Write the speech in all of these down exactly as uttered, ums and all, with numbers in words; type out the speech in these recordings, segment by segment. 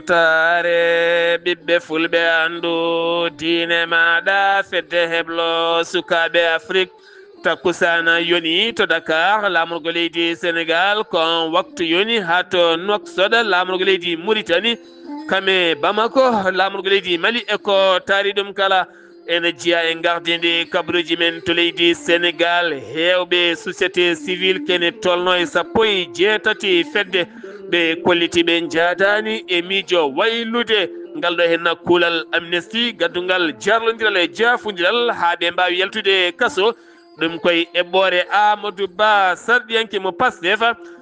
Taare ɓiɓɓe fulɓe anndu diine maaɗa fedde heblo sukaaɓe Afrik. Takkusaana yoni to Dakar, laamorgo leydi Senegal, ko on waktu yoni haa to Nouakchott, laamorgo leydi Mauritanie, kame Bamako, laamorgo leydi Mali, e ko taari ɗum kala. Ene jeyaa e gardinde kabaruuji men to leydi Senegal, heewɓe société civile kene tolno e sappo e jeetati fedde ɓe kolliti ɓe njaadaani e miijo waylude ngal ɗo henna kuulal Amnesty gaddungal jarlondiral e jaafundiral haa ɓe mbaawi yaltude kaso. Ɗum koye eɓɓoore Amadou Ba, sarɗiyanke mo Pastef,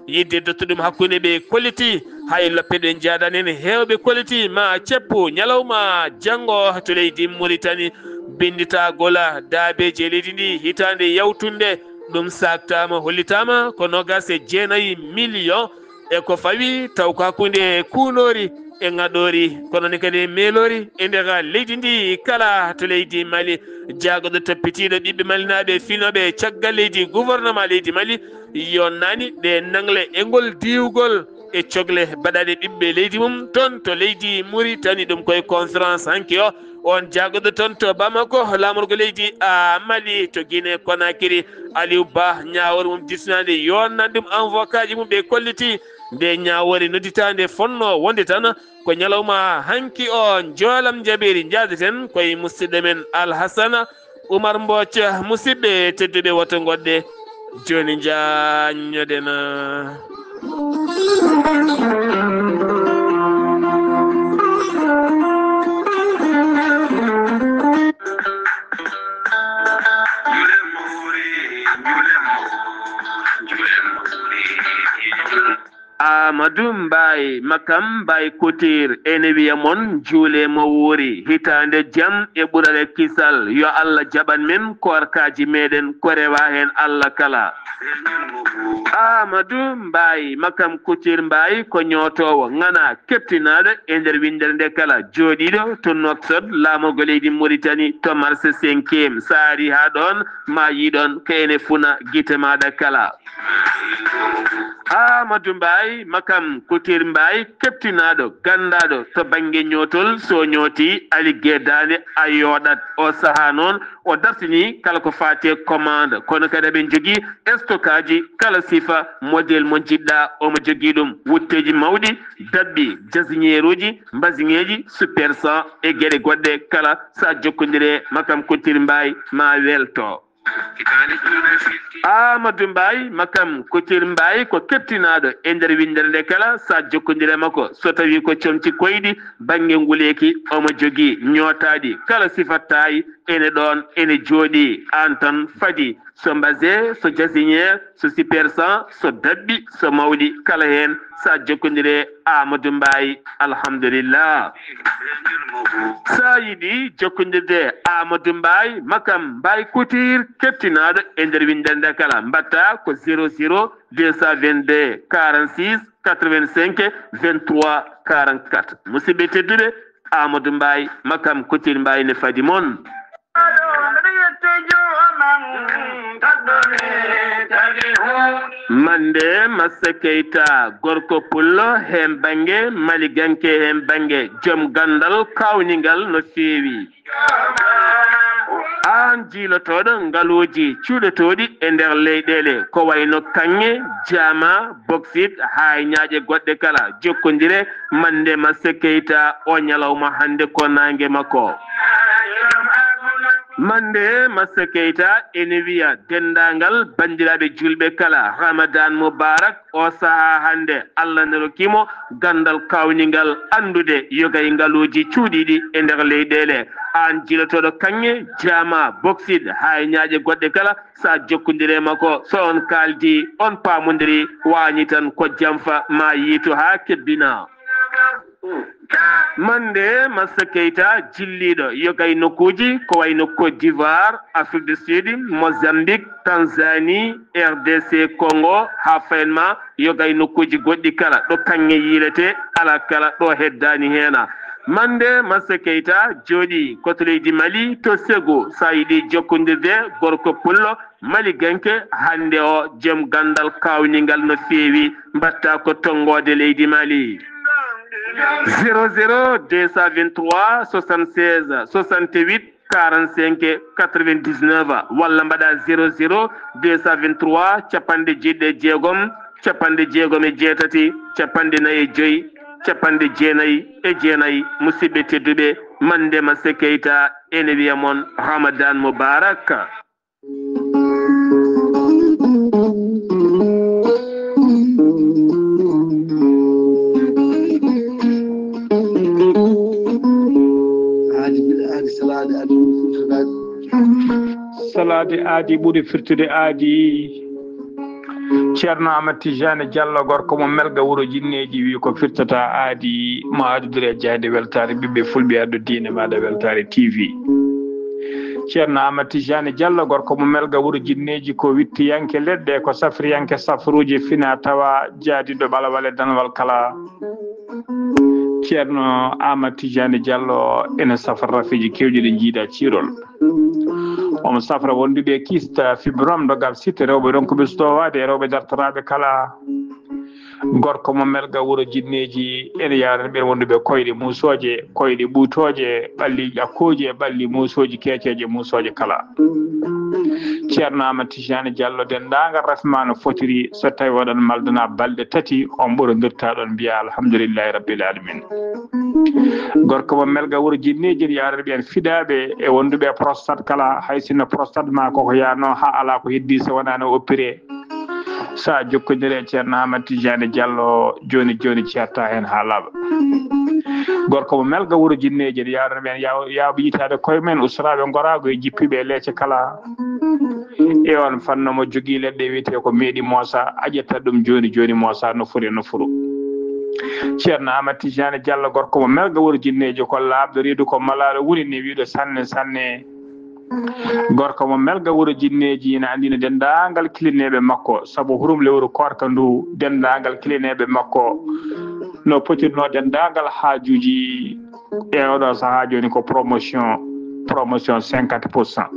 yidde dottuɗum hakkunde ɓe kolliti. Hay loppe ɗe njaadaani en heewɓe kolliti ma ceppu ñalawma janngo to leydi Mauritanie. Binnditagol daabeeji e leydi ndi hitaande yawtunde, ɗum saaktaama, hollitaama ko noogaas e jeenayi million e ko fawi taw ko hakkunde kuunoori e ŋaɗoori, kono ne kadi e meeloori e nder leydi ndi kala to leydi Mali. Jaagoɗo toppitiiɗo ɓiɓɓe malinaaɓe finooɓe caggal leydi, gouvernement leydi Mali, yonnaani ɗe nangle e ngol diwgol e cogle baɗaaɗe ɓiɓɓe leydi mum toon to leydi Mauritanie. Ɗum koye conférence hanki o, on jaagoɗo toon to Bamako, laamorgo leydi a Mali, to Guinée Conakry, Aliou Ba, ñaawoore mum distinaande yonnan ɗum avocat ji mum ɓe kolliti. Nde ñaawoore nodditaande fonno wonde tan ko ñalawma hanki o, njoolam jabeeri njaadeten koye musidɗo men Alhassana Oumar Mbodj. Musidɓe tedduɓe, woto ngoɗɗe jooni njaññoɗen. Amadou Mbaye, Makam Mbaye Couture, ene wiya mon, juule mo wuuri, hitaande jam e ɓural e kisal, yo Allah jaɓan min koorkaaji meɗen, ko rewa heen Allah kala. Amadou Mbaye, Makam Couture Mbaye, ko ñootoowo, ŋana, keɓtinaaɗo e nder winndere nde kala, jooɗiiɗo to Nouakchott, laamorgo leydi Mauritanie, to marché cinquième. So a arii haa ɗoon, ma yii ɗoon ko ene funa gite maaɗa kala. Amadou Mbaye, Makam Couture Mbaye, keɓtinaaɗo, ganndaaɗo to bannge ñootol, so ñooti, a liggee daande, a yooɗat. O sahaa noon, o dartinii kala ko faati e commande, kono kadi eɓe njogii stockaaji kala sifa, modèle mo njiɗɗa, omo jogii ɗum. Wutteeji mawɗi, daɓɓi, jasiñeeruuji, mbasiŋeeji, super cent e geɗe goɗɗe kala, so a jokkondirii e Makam Couture Mbaye, ma welto. Amadou Mbaye, Makam Couture Mbaye, ko keɓtinaaɗo e nder winndere nde kala, so a jokkondirii e makko, so tawii ko comci koyɗi, bannge nguleeki, omo jogii, ñootaaɗi kala sifa taay, ene ɗoon, ene jooɗii, aan tan fadi. So mbase, so jasiñeer, so super cent, so daɓɓi, so mawɗi, kala heen, so a jokkondirii e Amadou Mbaye, alhamdulillah. So a yiɗi jokkondirde e Amadou Mbaye, Makam Mbaye Couture, keɓtinaaɗo e nder winndere nde kala, mbaɗta ko zéro zéro deux cent vingt-deux quarante-six quatre-vingt-cinq vingt-trois quarante-quatre. Musidɓe tedduɓe, Amadou Mbaye, Makam Couture Mbaye ne fadi mon. Mande Massa Keita, gorko pullo heen bannge, maliganke heen bannge, joom ganndal kaawningal no feewi. Aan jiilotooɗo ngaluuji cuuɗotooɗi e nder leyɗeele, ko wayno kaŋŋe, jaama, boksit, haa e ñaaƴe goɗɗe kala, jokkondire, mande Massa Keita o ñalawma hannde ko naange makko. Mande Massa Keita ene wiya denndaangal banndiraaɓe juulɓe kala, Ramadan Mubarak, o sahaa hannde, Allah ne rokki mo ganndal kaawningal anndude yoga e ngaluuji cuuɗiiɗi e nder leyɗeele. Aan jiilotooɗo kaŋŋe, jaama, boksit, haa e ñaaƴe goɗɗe kala, so a jokkondirii e makko, so on kaaldi, on paamondiri, wañi tan ko jamfa ma yiitu haa kebbina. Mande Massa Keita jilliiɗo yoga e nokkuuji ko wayno Côte d'Ivoire, Afrique du Sud, Mozambique, Tanzanie, R D C Congo, haa fayen ma yoga e nokkuuji goɗɗi kala ɗo kaŋŋe yiiletee, alaa kala ɗo heddaani heena. Mande Massa Keita jooɗii ko to leydi Mali, to Ségou, so a yiɗi jokkondirde gorko pullo, maliganke, hannde o joom ganndal kaawningal no feewi, mbaɗta ko tonngoode leydi Mali. Zéro zéro deux cent vingt-trois soixante-seize soixante-huit quarante-cinq quatre-vingt-dix-neuf, walla mbaɗa zéro zéro deux cent vingt-trois capanɗe jeeɗiɗi e jeegom capanɗe jeegom e jeetati capanɗe nayi e joyi capanɗe jeenayi e jeenayi. Musidɓe tedduɓe, man Ndema Sekeyta ene wiya mon Ramadan Mubarak. Aadi, aadi, salaade, aadi, salaade. Salaade aadi ɓuri firtude aadi. Ceerno Amat Tijani Diallo, gorko mo Melga, wuro Jinneeji, wi ko firtata aadi, mo addude e jayde weltaare ɓiɓɓe fulɓe, addu diine maaɗa weltaare T V. Ceerno Amat Tijani Diallo, gorko mo Melga, wuro Jinneeji, ko wittiyanke leɗɗe, ko safriyanke safruuji, fina tawa, jaadiɗo ɓalawal e danwal kala. Ceerno Amat Tijani Diallo ene safra rafiji kewɗi ɗi jiida ciirol. Omo safra wonduɓe kista, fibrome, dogal sitte, rewɓe ronkuɓe sutowaade, rewɓe dartoraaɓe kala. Gorko mo Melga, wuro Jinneeji, ene yaarani ɓeen wonduɓe koyɗe muusooje, koyɗe ɓuutooje, ɓalli ƴakkooji e ɓalli muusooji, keeceeje muusooje kala. Ceerno Amat Tijani Diallo, denndaangal rafma no fotiri, so tawi oɗon maldana balɗe tati, on ɓurondirta ɗon mbiya alhamdulillahi rabbil alamin. Gorko mo Melga, wuro Jinneeji, yaarani ɓeen fiɗaaɓe e wonduɓe e prostate kala, hay sinno prostate ma koko yaano haa alaa ko heddi so wonaa no oppiree. Sa jokkondire e Ceerno Amat Tijani Diallo, jooni jooni ceerta heen haa laaɓa. Gorko mo Melga, wuro Jinneeji, yaarani ɓeen yaw-, yaawɓe yitaade koye men, ustoraaɓe ngoraagu e jippiiɓe e leece kala. E on fanno mo jogii leɗɗe wiyetee ko meeɗi moosa, a ƴetta ɗum jooni jooni moosa nofuru e nofuru. Ceerno Amat Tijani Diallo, gorko mo Melga, wuro Jinneeji, ko laaɓɗo reedu, ko malaaɗo woni ni wiiɗo sanne sanne. Gorko mo Melga, wuro Jinneeji, ina anndina denndaangal kilineeɓe makko, sabu hurum lewru koorka ndu, denndaangal kilineeɓe makko no potirnoo denndaangal haajuuji e oɗo sahaa jooni ko promotion, promotion cinquante pour cent.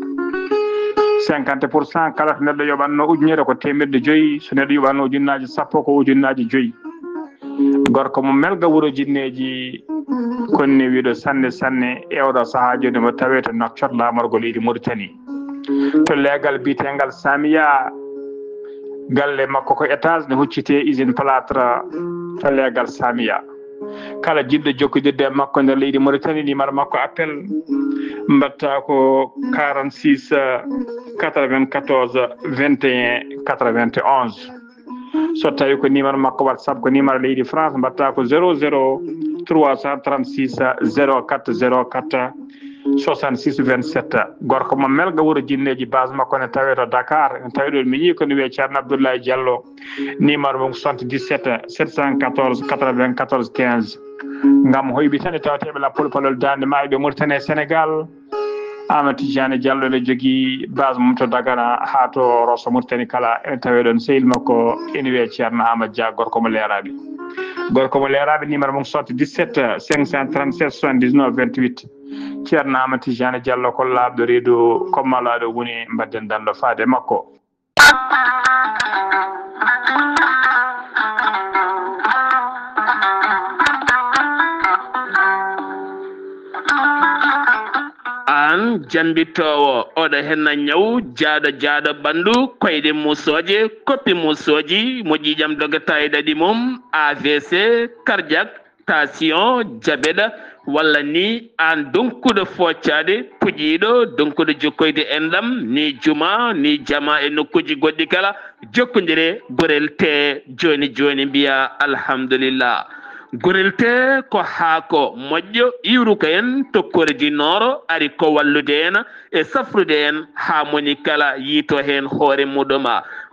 Cinquante pour cent, kala to neɗɗo yoɓatno ujunere ko teemeɗɗe joyi, so neɗɗo yoɓatno ujunnaaji sappo ko ujunnaaji joyi. Gorko mo Melga, wuro Jinneeji, konni wiiɗo sanne sanne e oɗo sahaa jooni mo tawee to Nouakchott, laamorgo leydi Mauritanie. To leegal biyetengal Samiya, galle makko ko étage ne huccitee usine plâtre to leegal Samiya. Kala jiɗɗo jokkodirde e makko nder leydi Mauritanie, numéro makko appel mbaɗta ko quarante-six quatre-vingt-quatorze vingt et un quatre-vingt-onze. So tawi ko numéro makko WhatsApp, ko numéro leydi France, mbaɗta ko zéro zéro trois cent trente-six zéro quatre zéro quatre soixante-six vingt-sept. Gorko mo Melga, wuro Jinneeji, base makko ne tawee to Dakar. Ne tawee ɗo mi yii ko ne wiyee Ceerno Abdoulaye Diallo. Numéro mum soixante-dix-sept sept cent quatorze quatre-vingt-quatorze quinze. Ngam hoyɓitande tawateeɓe lappol palol daande maayo ɓe Mauritanie e Sénégal. Amat Tijani Diallo ne jogii base mum to Dagana haa to Rosso Mauritanie kala, ene tawee ɗon sehil makko ene wiyee Ceerno Amat Dia, gorko mo Leeraaɓe. Gorko mo Leeraaɓe, numéro mum soixante-dix-sept cinq cent trente-sept soixante-dix-neuf vingt-huit. Ceerno Amat Tijani Diallo ko laaɓɗo reedu, ko malaaɗo woni, mbaɗden danndo faade makko. Aan jammbitoowo, oɗo henna ñaw jaaɗo jaaɗo ɓanndu, koyɗe muusooje, koppi muusooji, mo ƴiiƴam dogata e ɗaɗi mum, A V C, cardiaque, tension, diabète, walla ni aan donkuɗo foccaade, puƴiiɗo, donkuɗo jokkoyde enɗam, ni juma, ni jama e nokkuuji goɗɗi kala, jokkondire Gorel Tee jooni jooni, mbiya alhamdulillah. Gorel Tee ko haako moƴƴo, iwruka en tokkoreji nooro, ari ko wallude en e safrude en haa moni kala yiito heen hoore muɗum.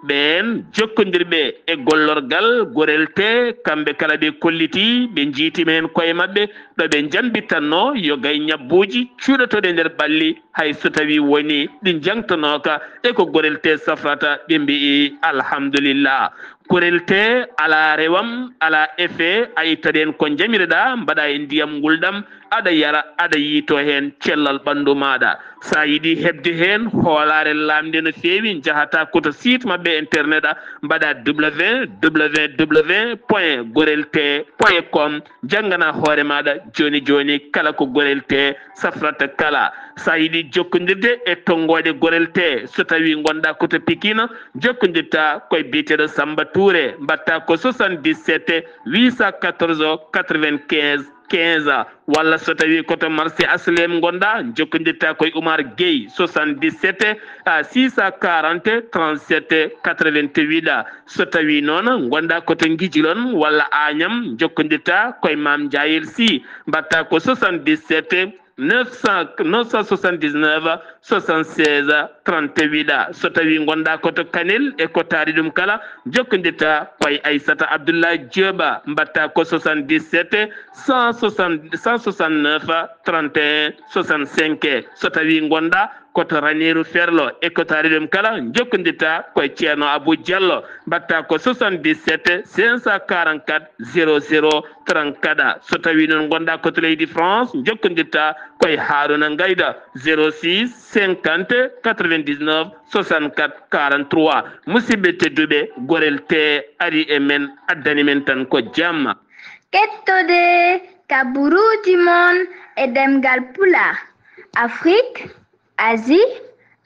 Ɓeen jokkondirɓe e gollorgal Gorel Tee, kamɓe kala ɓe kolliti, ɓe njiitima heen koye maɓɓe, ɗo ɓe njambitanno yo gay ñabbuuji cuuɗotooɗi e nder ɓalli, hay so tawii woni ɗi njangtanooka e ko Gorel Tee safrata, ɓe mbi'i alhamdulillah. Gorel te alaa rewam, alaa effet, a ittat heen ko njamireɗaa, mbaɗa e ndiyam ngulɗam, aɗa yara, aɗa yiytoo heen cellal ɓanndu maaɗa. So a yiɗi heɓde heen hoolaare laamnde no feewi, njahata ko to site maɓɓe internet, a mbaɗa www point gorel te point com, janngana hoore maaɗa jooni jooni kala ko Gorel te safrata kala. So a yiɗi jokkondirde e tonngooɗe Gorel te, so tawii ngonɗaa ko to Pikine, jokkondirta koye biyeteeɗo Samba Touré, mbaɗta ko soixante-dix-sept huit cent quatorze quatre-vingt-quinze quinze, walla so tawii ko to marché H L M ngonɗaa, jokkondirta koye Oumar Gueye, soixante-dix-sept six cent quarante trente-sept quatre-vingt-huit. So tawii noon ngonɗaa ko to Ngijilon walla Agnam, jokkondirta koye Mame Ndiayel Sy, mbaɗta ko soixante-dix-sept neuf cent, neuf cent soixante-dix-neuf soixante-seize trente-huit. So tawii ngonɗaa ko to Kanel e ko taari ɗum kala, jokkondirta koye Aissata Abdoulaye Diop, mbaɗta ko soixante-dix-sept cent soixante, cent soixante-neuf trente et un soixante-cinq. So tawii ngonɗaa ko to Raneeru Ferlo e ko taari ɗum kala, jokkondirta koye Ceerno Abou Diallo, mbaɗta ko soixante-dix-sept cinq cent quarante-quatre zéro zéro trente-quatre. So tawii noon ngonɗaa ko to leydi France, jokkondirta koye Harouna Ngayda, zéro six cinquante quatre-vingt-dix-neuf soixante-quatre quarante-trois. Musidɓe tedduɓe, Gorel te ari e men, addani men tan ko jamma. Kettode kaburuuji mon e ɗemngal Pulaar, Afrik, Asie,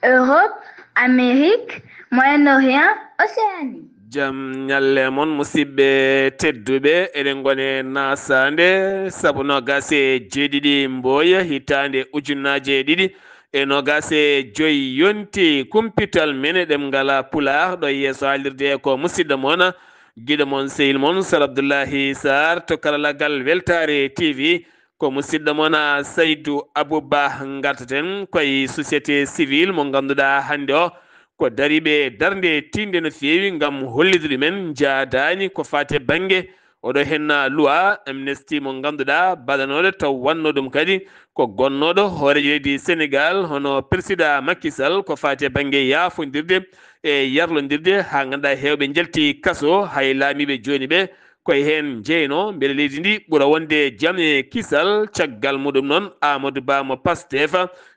Europe, Amérique, Moyen-Orient, Océanie. Jam ñalle mon, musidɓe tedduɓe. Eɗen ngoni e naasaande sabu noogaas e jeeɗiɗi Mbooya, hitaande ujunaaji ɗiɗi e noogaas e joy yonti. Kumpital men e ɗemngal Pulaar ɗo yeeso haalirde ko musidɗo mon, giɗo mon, sehil mon, Sar Abdullahi Sarr to karallagal Weltaare T V. Ko musidɗo mon, a, Saydu Abou Ba, ngartaten koye société civile mo ngannduɗaa hannde o ko dariiɓe darnde tiiɗnde no feewi ngam hollitde ɗumen njaadaani ko faati e bannge oɗo heen loi amnesty mo ngannduɗaa baɗanooɗo taw wannoo ɗum kadi ko gonnooɗo hooreejo leydi Senegaal hono Peresidaa Makki Sal ko faati e bannge yaafondirde e yarlondirde haa ngannduɗaa heewɓe njalti kaso hay laamiiɓe jooni ɓe koye heen njeynoo mbele leydi ndi ɓura wonde jam e kisal. Caggal muɗum noon, Amadou Ba mo Pastef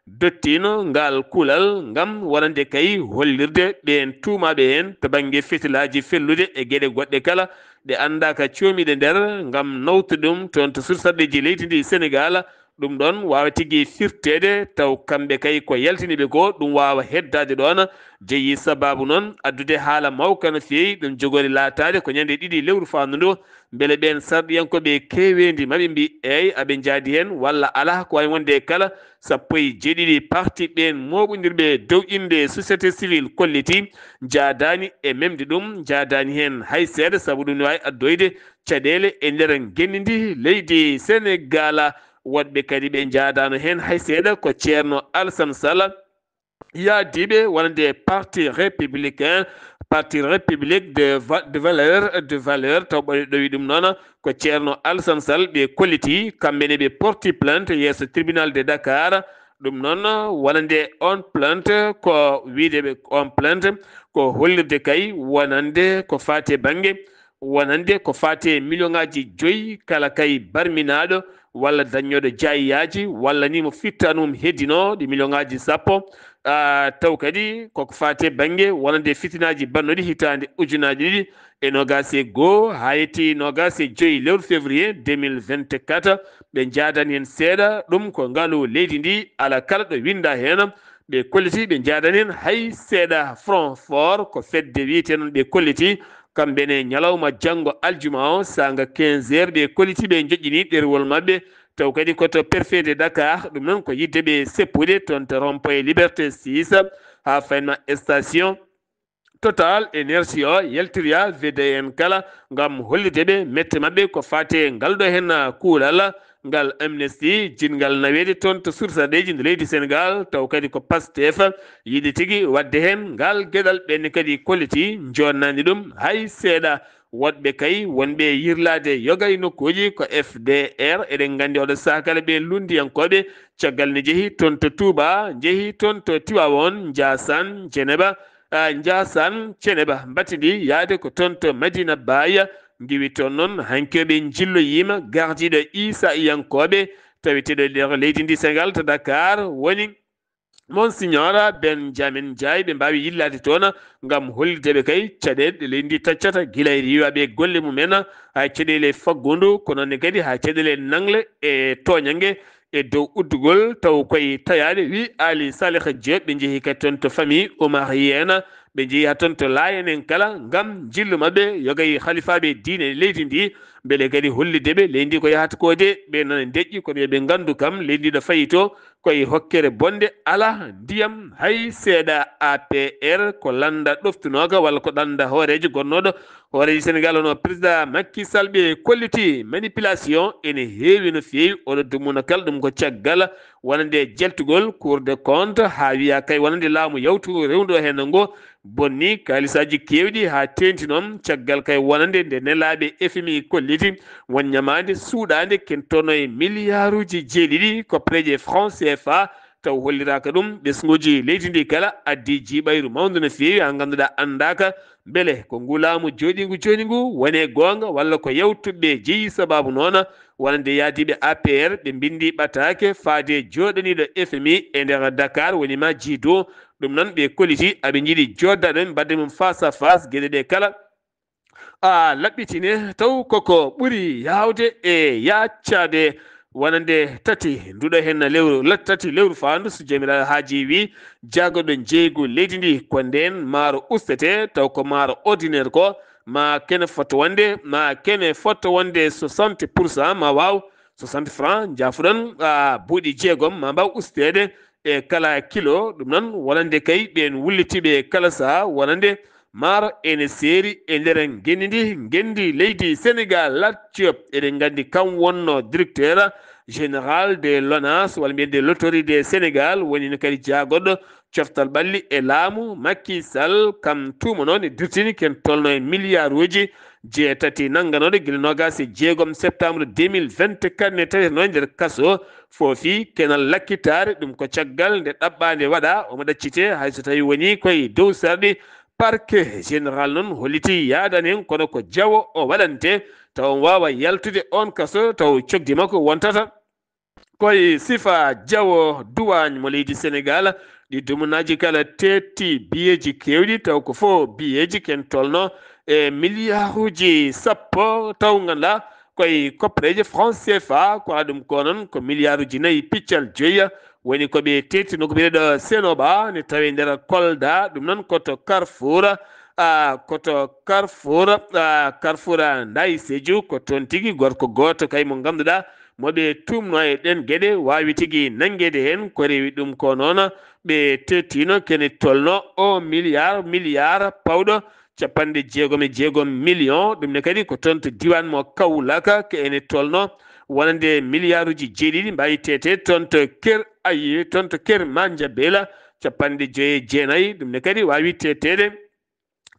dottiino ngaal kuulal ngam wonande kay hollirde ɓeen tuumaaɓe heen to bannge fitilaaji fellude e geɗe goɗɗe kala ɗe anndaaka coomiiɗe nder ngam nawtude ɗum toon to sursarɗeeji leydi ndi Senegaal. Ɗum ɗoon waawa tigi firteede taw kamɓe kay ko yaltini ɓe ko ɗum waawa heddaade ɗoon. Jeyi sabaabu noon addude haala mawka no feewi ɗum jogoori laataade ko ñande ɗiɗi lewru faandu ndu. Mbele ɓeen sarɗiyankooɓe keeweendi maɓe mbi eey aɓe njaadi heen walla alaa ko waawi wonde e kala sappo e jeeɗiɗi parti ɓeen mooɓondirɓe dow innde société civile kolliti njaadaani e memde ɗum njaadaani heen hay seeɗa sabu ɗum ne waawi addoyde caɗeele e nder ngenndi ndi leydi Senegaal. Woɗɓe kadi ɓe njaadaano heen hay seeɗa ko Ceerno Alassane Sall, yahdiiɓe wonande Parti Républicain, Parti République de va-, de valeur, de valeur, taw ɓe ɗowi ɗum noon ko Ceerno Alassane Sall ɓe kolliti, kamɓe ne ɓe porti plainte yeeso tribunal de Dakar. Ɗum noon wonande on plainte ko wiyde ɓe on plainte ko hollirde kay wonande ko faati e bannge wonande ko faati e million ŋaaji joyi kala kay barminaaɗo walla daññooɗo jaayiyaaji walla ni mo fittaandu mum heddinoo ɗi million ŋaaji sappo. Ah, taw kadi koko faati e bannge wonande fitinaaji bannooɗi hitaande ujunaaji ɗiɗi e noogaas e goo haa yetti noogaas e joyi lewru février deux mille vingt-quatre. Ɓe njaadani heen seeɗa, ɗum ko ngalu leydi ndi, alaa kala ɗo winndaa heen. Ɓe kolliti, ɓe njaadani heen hay seeɗa. Front Fort ko fedde wiyetee noon ɓe kolliti, kamɓe ne ñalawma janngo aljuma o, saanga quinze heures, ɓe kolliti, ɓe njoƴƴini ɗerewol maɓɓe, taw kadi ko to préfet de Dakar, ɗum noon ko yiɗde ɓe seppude toon to rond-point Liberté six, haa faynma station Total Énergie o, yaltiria V D N kala, ngam hollitde ɓe mette maɓɓe ko faati e ngal ɗo heen kuulal, ngal amnesty, jiɗngal naweede toon to sursarɗeeji nder leydi Senegaal, taw kadi ko Pastef yiɗi tigi waɗde heen ngal geɗal, ɓeen kadi kolliti, njoonnaani ɗum hay seeɗa. Woɗɓe kay wonɓe yirlaade yoga e nokkuuji ko F D R, eɗen nganndi oɗo sahaa kala ɓe lunndiyankooɓe, caggal ne jehi toon to Touba, njehi toon to Tiwaawoon, Njaasaan, Jeneba, Njaasaan Ceneba mbatidi yaade ko toon to Madina Baaya. Ngiwi toon noon hanki o ɓe njilloyiima gardiiɗo Iisayankooɓe taweteeɗo e nder leydi ndi Senegaal to Dakar woni Monsignor Benjamin Ndiaye. Ɓe mbaawi yillaade toon ngam hollitde ɓe kay caɗeele ɗe leydi ndi taccata gila e riiwaaɓe e golle mumen haa caɗeele faggundu, ko noon ne kadi haa caɗeele nangle e tooñannge e dow uddugol taw koye tayaade, wi Ali Saleh Diop. Ɓe njehi kadi toon to famille Omarienne, ɓe njehi haa toon to Laayeen en kala ngam njillu maɓɓe yoga e halifaaɓe diine leydi ndi, mbele kadi hollitde ɓe leydi ndi ko yahata ko de, ɓe nana deƴƴi kono yo ɓe nganndu kam leydi ndi no fayi to koye hokkere bonde, alaa ndiyam hay seeɗa. A P R ko lannda ɗoftunooka walla ko lannda hooreejo gonnooɗo hooreejo Senegaal hono président Macky Sall ɓe kolliti manipulation ene heewi no feewi. Oɗo dumuna kala ɗum ko caggal wonande jaltugol Cour des comptes haa wiya kay wonande laamu yawtu rewndo heen ngo bonni kaalisaaji keewɗi haa teenti noon caggal kay wonande nde nelaaɓe F M I kolliti won ñamaande suuɗaande ken tono e miliyaaruuji jeeɗiɗi koppareeje franc C F A. Taw holliraaka ɗum, ɓesnguuji leydi ndi kala addi jiiɓayru mawndu no feewi haa ngannduɗaa anndaaka mbele ko ngu laamu jooɗiingu jooni ngu woni e goonga walla ko yawtuɓe jeyi. Sabaabu noon wonande yaadiiɓe A P R ɓe mbinndi ɓataake faade jooɗaniiɗo F M I e nder Dakar woni Madjidou. Ɗum noon ɓe kolliti aɓe njiɗi jooɗdaade mbadde mum face à face geɗe ɗe kala a laɓɓitine taw koko ɓuri yaawde e yaaccaade wonande tati nduɗo heen lewru la tati lewru faandu so joomiraaɗo haaji wi jaagoɗo njeeygu leydi ndi ko ndeen maaro ustete taw ko maaro ordinaire ko ma kene foto wonde ma kene foto wonde soixante pour cent ma waaw soixante francs njaafuɗon buuɗi jeegom ma mbaaw usteede e kala kilo. Ɗum noon wonande kay ɓeen wullitiiɓe kala saha wonande maaro ene seeri e nder ngenndi ndi ngenndi leydi Senegaal. Lat Diop eɗen nganndi kam wonno directeur général de l'ONAS walla mbiyen de l'autorité Sénégal woni no kadi jaagoɗo coftal ɓalli e laamu Macky Sall kam tuumanoo ne dirtini ken tolno e miliyaaruuji jeetati nannganooɗo gila noogaas e jeegom septembre deux mille vingt-quatre ne taweteno e nder kaso foofi kenal lakkitaare. Ɗum ko caggal nde ɗaɓɓaande waɗa omo ɗaccite hay so tawi woni koye dow sarɗi. Parquet général noon holliti yaadan heen kono ko jawo o waɗante taw on waawa yaltude on kaso taw cogdi makko wontata koye sifa jawo duwaañ mo leydi Senegaal. Ɗi dumunaaji kala teetti biyeeji keewɗi taw ko fof biyeeji ken tolno e miliyaaruuji sappo taw ngannduɗaa koye koppareeje franc C F A ko ɗum ko noon ko miliyaaruuji nayi piccal joyi woni ko ɓe teetti no ko biyeteeɗo Senoba ne tawi nder Kolda. Ɗum noon ko to Carrefour a koto Carrefour a Carrefour a Ndaye Sédhiou ko toon tigi gorko gooto kay mo ngannduɗaa mo ɓe tuumno e ɗeen geɗe waawi tigi nanngeede heen ko rewi ɗum ko noon ɓe teettino kene tolno o milliard milliard pawɗo capanɗe jeegom e jeegom million. Ɗum ne kadi ko toon to diiwaan mo Kawlaka ko ene tolno wonande miliyaaruuji jeeɗiɗi mbaawi teete toon to Ker Ayi toon to Ker Manjabela capanɗe joyi e jeenayi. Ɗum ne kadi waawi teeteede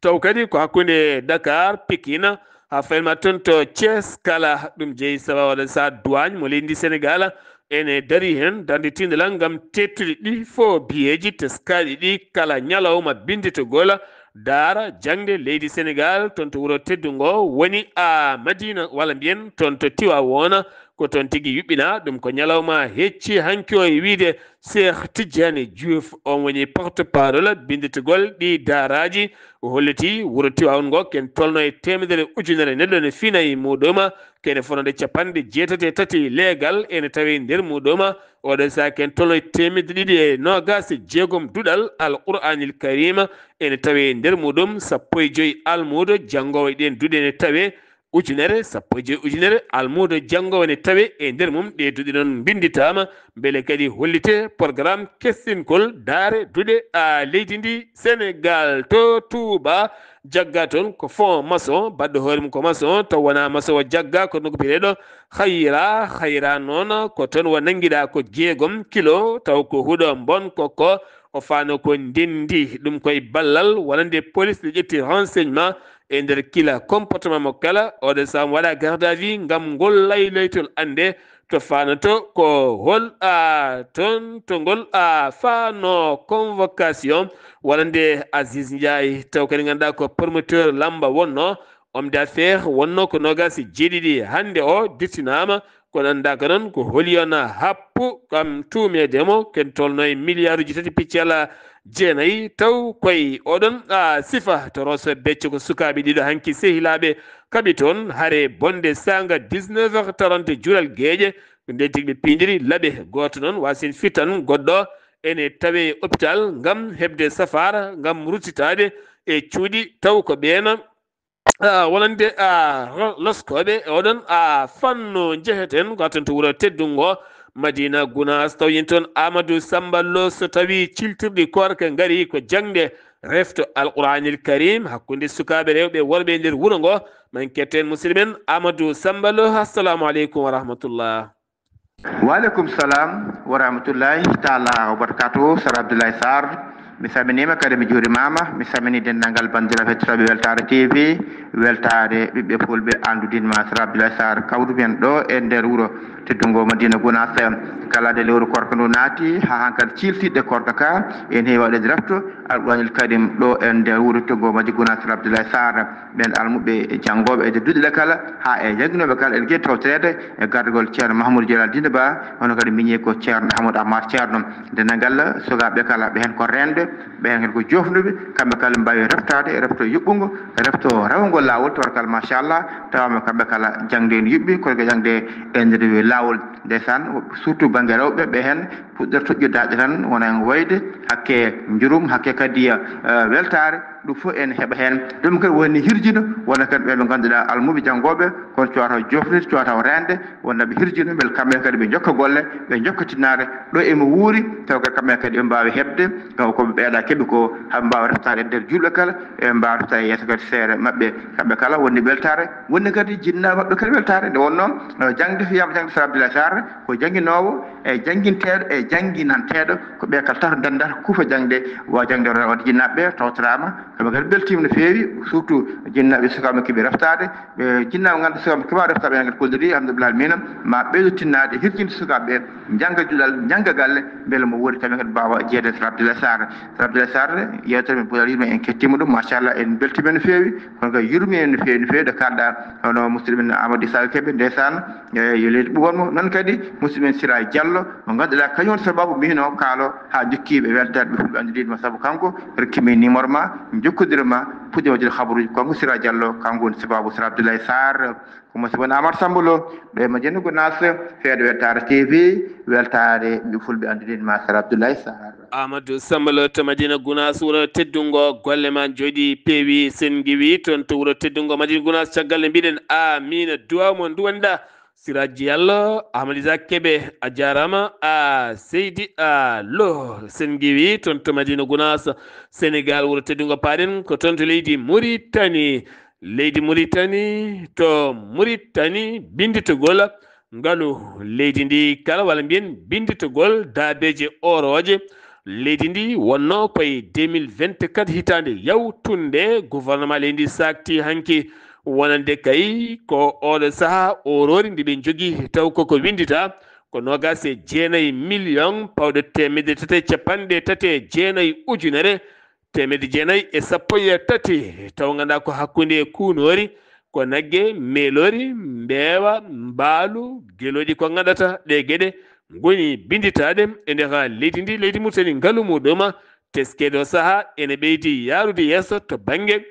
taw kadi ko hakkunde Dakar Pikine haa fayma toon to Thiès kala ɗum jeyi sababu waɗa sa duwaañ mo leydi Senegaal ene darii heen darnde tiindalal ngam teettude ɗi fof biyeeji teskaaɗi ɗi kala ñalawma binnditogol daara jaŋde leydi Senegaal toon to wuro teddu ngo woni a Madina walla mbiyen toon to Tiwaawoona ko toon tigi yuɓɓinaa. Ɗum ko ñalawma hecci hanki o e wiyde Cheikh Tidiane Diouf on woni porte parole binnditogol ɗi daaraaji. O holliti wuro Tiwaawoon ngo ken tolno e teemedere ujunere neɗɗo ne fina e muuɗum kene fonode capanɗe jeetati e tati leegal ene tawi nder muuɗum. Oɗo saha ken tolno e teemedde ɗiɗi e noogaas e jeegom duɗal Al Qur'aanil Kariim ene tawi nder muuɗum sappo e joyi almuudo janngoowo e ɗeen duɗe ene tawe ujunere sappo e joyi ujunere almuudo janngoowo ene tawe e nder mum. Ɗe duɗe noon mbinnditaama mbele kadi hollite programme kestingol daare duɗe a leydi ndi Senegaal to Touba. Jagga toon ko fond maçon baɗɗo hoore mum ko maçon taw wonaa maçon o jagga ko nokku biyeteeɗo Hayra. Hayra noon ko toon wo nanngiɗaa ko jeegom kilo taw ko huɗo mbon ko ko o faano ko ndenndi ɗum koye ballal wonande police ɗe ƴetti renseignement e nder kila comportement mo kala oɗo saam waɗa garde à vue ngam ngol laylaytol annde to faanato ko hol a toon to ngol a faano convocation walla nde Aziz Ndiaye taw kadi ngannduɗaa ko promoteur lamba wonno, homme d'affaires wonno ko noogaas e jeeɗiɗi hannde o dittinaama. Kono anndaa ko noon ko holi on happu kam tuumeede mo ken tolno e miliyaaruuji tati piccala jeenayi taw koye oɗon a sifa to Rosso Becco ko sukaaɓe ɗiɗo hanki sehilaaɓe kaɓi toon hare bonde saanga dix-neuf heures trente juural geeƴe. Ko ndeen tigi ɓe piindiri laɓe gooto noon wasin fitan goɗɗo ene tawe hôpital ngam heɓde safaara ngam ruttitaade e cuuɗi taw ko ɓeena wonande loskooɓe e oɗon fannu. Njeheten ko atten to wuro teddungo Madina Gunaas taw yen toon Amadou Samba Lo so tawi ciltirɗi koorka ngari ko jaŋde refto Alquranil Karim hakkunde sukaaɓe rewɓe e worɓe e nder wuro ngo. Men ketten musidɗo men Amadou Samba Lo. Assalamu aleykum wa rahmatullah. Waaleykum salam wa rahmatullahi taala wa barakatuhu. Sar Abdoulaye Sarr, mi salminiima kadi mi juurimaama. Mi salmini denndaangal banndiraaɓe hettotooɓe Weltaare T V, Weltaare ɓiɓɓe fulɓe, anndudinma Sar Abdoulaye Sarr kawdu men ɗo e nder wuro teddungo Madina Gunaas. Kala nde lewru koorka ndu naati haa hankadi ciiltiɗɗe koorka ka en heewi waɗde refto Alquranil Karim ɗo e nder wuro teddungo Madina Gunaas Sar Abdoulaye Sarr. Ɓeen almuɓɓe janngooɓe e duɗe ɗe kala haa e jannginooɓe kala ene keewi tawtoreede e gardagol Ceerno Mahamoudou Jalal Dine Ba, hono kadi miñi ko Ceerno Ahmadou Amar Ceerno. Denndaangal sukaaɓe kala ɓe heen ko reenɓe, ɓe heen ko joofnuɓe, kamɓe kala mbaawi reftaade refto yuɓɓungo, refto rawngol laawol tabarkalla machallah. Tawaama kamɓe kala jaŋde ene yuɓɓi kono ko jaŋde e nder laawol. Ndeysaan, surtout bannge rewɓe ɓe heen puɗɗor toƴƴudaade tan wona en woyde hakke njurum hakke kadi weltaare. Ɗum fof ene heɓa heen. Ɗum kadi woni hirjino wona kadi ɓe ɓe ngannduɗaa almuɓe janngooɓe kono cowata joofnirde cowata reende wonnaɓe hirjino mbele kamɓe kadi ɓe njokka golle, ɓe njokka tinnaare ɗo emo wuuri taw kadi kamɓe kadi ɓe mbaawi heɓde taw ko ɓe ɓeeɗa keɓi ko haɓe mbaawa reftaade e nder juulɓe kala, ɓe mbaawa reftaade yeeso kadi seere maɓɓe. Kamɓe kala wonni weltaare wonni kadi jinna maɓɓe kadi weltaare. Nde wonnoo jaŋde fiyama jaŋde Sar Abdoulaye Sarr ko jannginoowo e jannginteeɗo e jannginanteeɗo ko ɓe kala tato ndenndata kuufa jaŋde wa jaŋde wadde jinnaaɓe ɓe tawtoraama. Kamɓe kadi mbeltiima no feewi surtout jinnaaɓe sukaaɓe keɓi reftaade. Ɓe jinnaaɓe nganndu sukaaɓe keɓa reftaade ɓe kadi kolliri alhamdulillah mina ma ɓeydo tinnaade hirjinde sukaaɓe ɓe njannga duɗal njannga galle mbele mo woodi kamɓe kadi mbaawa jeeyde Sar Abdoulaye Sarr. Sar Abdoulaye Sarr yewtere men puɗɗal yurme en kettiima ɗum machallah en mbeltiima no feewi. Kono kadi yurmi en no feewi no feewi ɗo kalɗa hono musidɗo men Amadou Issa Kébé ndeysaan. Eyi yo leydi ɓuwanmo noon kadi musidɗo men Sira Diallo mo ngannduɗaa kañum woni sababu mino kaalo haa jokkiiɓe weltaade ɓe fulɓe anndidiiɗo ma sabu kanko rokkimi numéro ma jokkodira ma puɗɗi waɗude habaruuji kanko Sira Diallo kanko woni sababu Sir Abdoulaye Sarr. Ko musidɗo mon Amar Samba Lo ɗo e Madina Gunaas feeɗo weltaare T V weltaare ɓe fulɓe anndude ma Sir Abdoulaye Sarr. Amadou Samba Lo to Madina Gunaas wuro teddungo golle ma jooɗi peewi sen ngiwi toon to wuro teddungo Madina Gunaas caggal nde mbiɗen amina duwaw mo nduwanɗa Siraji Diallo Amadou Isaac Kebe a jarama a seydi a lo sen ngiwi toon to Madina Gunaas Sénégal wuro teddungo paɗen ko toon to leydi Mauritanie. Leydi Mauritanie to Mauritanie binditogol ngalu leydi ndi kala walla mbiyen binditogol daabeeje orooje leydi ndi wonno koye deux mille vingt-quatre hitaande yawtunde gouvernement leydi ndi saakti hanki wonande kay ko oɗo saha orori ndi ɓe jogi taw koko windita ko noogaas e jeenayi million pawɗo teemedde tati e capanɗe tati e jeenayi ujunere teemedde jeenayi e sappo e tati taw ngannduɗaa ko hakkunde kuunoori ko nagge meeloori mbeewa mbaalu gelooɗi ko ngaɗata ɗe geɗe ngoni binnditaaɗe e nder leydi ndi leydi Mauritanie ngalu muɗum teskeede o sahaa ene ɓeydi yaarude yeeso to bannge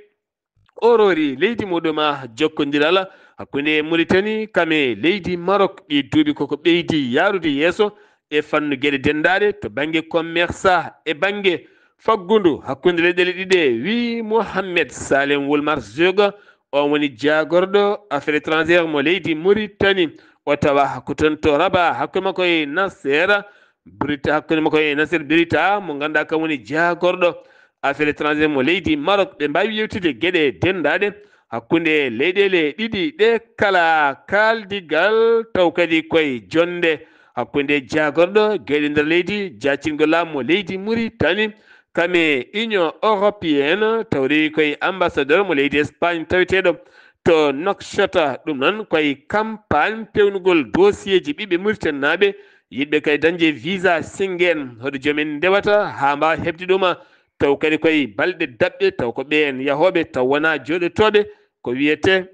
orori leydi muɗum jokkondiral hakkunde Mauritanie kam e leydi Maroc ɗi duuɓi koko ɓeydi yaarude yeeso e fannu geɗe denndaaɗe to bannge commerce e bannge faggundu hakkunde leyɗele ɗiɗe wi Mohamed Salem Wulmar Zoga on woni jaagorɗo affaire étrangère mo leydi Mauritanie o tawa ko toon to Rabat hakkunde makko e Nasser Brita hakkunde makko e Nasser Brita mo ngannduɗaa kam woni jaagorɗo affaire étrangère mo leydi Maroc ɓe mbaawi yewtide geɗe denndaaɗe hakkunde leyɗele ɗiɗi ɗe kala kaaldigal taw kadi koye jonnde hakkunde jaagorɗo geɗe nder leydi jaacingol laamu mo leydi Mauritanie kam e Union européenne taw rewi koye ambassadeur mo leydi Espagne taweteeɗo to Nouakchott. Ɗum noon koye campagne peewnugol dossier ji ɓiɓɓe Mauritanie naaɓe yiɗɓe kay dañde visa Schengen. Hoɗo joom en ndewata haa mbaawa heɓde ɗum, taw kadi koye balɗe daɓɓe, taw ko ɓeen yahooɓe, taw wonaa jooɗotooɓe, ko wiyetee,